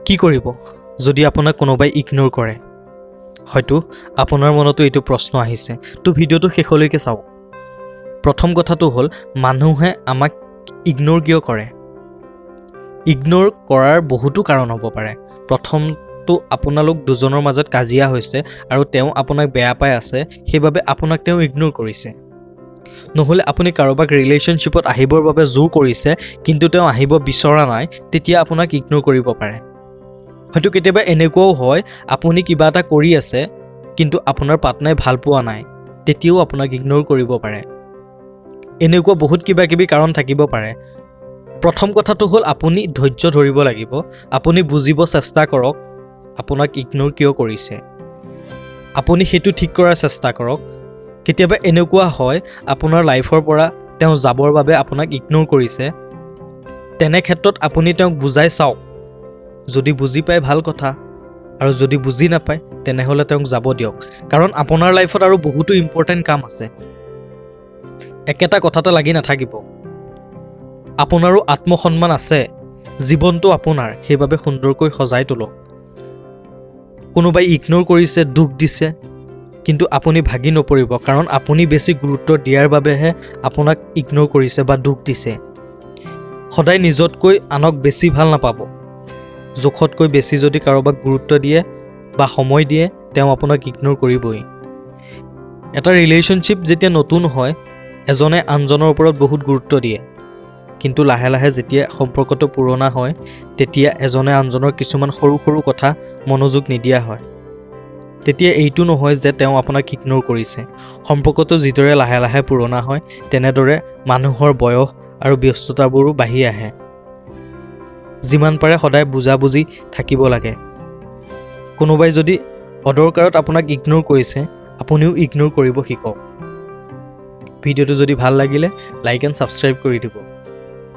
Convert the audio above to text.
কি কৰিব যদি আপোনাক কোনোবাই ইগন'ৰ কৰে? হয়তো আপোনাৰ মনতো এইটো প্ৰশ্ন আহিছে। তো ভিডিঅ'টো শেষলৈকে চাওক। প্ৰথম কথাটো হ'ল, মানুহে আমাক ইগন'ৰ কিয় কৰে? ইগন'ৰ কৰাৰ বহুতো কাৰণ হ'ব পাৰে। প্ৰথমটো, আপোনালোক দুজনৰ মাজত কাজিয়া হৈছে আৰু তেওঁ আপোনাক বেয়া পাই আছে, সেইবাবে আপোনাক তেওঁ ইগন'ৰ কৰিছে। নহ'লে আপুনি কাৰোবাক ৰিলেশ্যনশ্বিপত আহিবৰ বাবে জোৰ কৰিছে, কিন্তু তেওঁ আহিব বিচৰা নাই, তেতিয়া আপোনাক ইগন'ৰ কৰিব পাৰে। হয়তো কেতিয়াবা এনেকুৱাও হয়, আপুনি কিবা এটা কৰি আছে কিন্তু আপোনাৰ পাৰ্টনাৰে ভাল পোৱা নাই, তেতিয়াও আপোনাক ইগন'ৰ কৰিব পাৰে। এনেকুৱা বহুত কিবা কিবি কাৰণ থাকিব পাৰে। প্ৰথম কথাটো হ'ল, আপুনি ধৈৰ্য ধৰিব লাগিব। আপুনি বুজিব চেষ্টা কৰক আপোনাক ইগন'ৰ কিয় কৰিছে। আপুনি সেইটো ঠিক কৰাৰ চেষ্টা কৰক। কেতিয়াবা এনেকুৱা হয়, আপোনাৰ লাইফৰ পৰা তেওঁ যাবৰ বাবে আপোনাক ইগন'ৰ কৰিছে। তেনে ক্ষেত্ৰত আপুনি তেওঁক বুজাই চাওক। যদি বুজি পায়, ভাল কথা, আৰু যদি বুজি নাপায়, তেনেহ'লে তেওঁক যাব দিয়ক, কাৰণ আপোনাৰ লাইফত আৰু বহুতো ইম্পৰ্টেণ্ট কাম আছে। একেটা কথাতে লাগি নাথাকিব। আপোনাৰো আত্মসন্মান আছে। জীৱনটো আপোনাৰ, সেইবাবে সুন্দৰকৈ সজাই তোলক। কোনোবাই ইগন'ৰ কৰিছে, দুখ দিছে, কিন্তু আপুনি ভাগি নপৰিব, কাৰণ আপুনি বেছি গুৰুত্ব দিয়াৰ বাবেহে আপোনাক ইগন'ৰ কৰিছে বা দুখ দিছে। সদায় নিজতকৈ আনক বেছি ভাল নাপাব। জোখতকৈ বেছি যদি কাৰোবাক গুৰুত্ব দিয়ে বা সময় দিয়ে, তেওঁ আপোনাক ইগন'ৰ কৰিবই। এটা ৰিলেশ্যনশ্বিপ যেতিয়া নতুন হয়, এজনে আনজনৰ ওপৰত বহুত গুৰুত্ব দিয়ে। কিন্তু লাহে লাহে যেতিয়া সম্পৰ্কটো পুৰণা হয়, তেতিয়া এজনে আনজনৰ কিছুমান সৰু সৰু কথা মনোযোগ নিদিয়া হয়। তেতিয়া এইটো নহয় যে তেওঁ আপোনাক ইগন'ৰ কৰিছে। সম্পৰ্কটো যিদৰে লাহে লাহে পুৰণা হয়, তেনেদৰে মানুহৰ বয়স আৰু ব্যস্ততাবোৰো বাঢ়ি আহে। যিমান পাৰে সদায় বুজাবুজি থাকিব লাগে। কোনোবাই যদি অদৰকাৰত আপোনাক ইগন'ৰ কৰিছে, আপুনিও ইগন'ৰ কৰিব শিকক। ভিডিঅ'টো যদি ভাল লাগিলে, লাইক এণ্ড ছাবস্ক্ৰাইব কৰি দিব।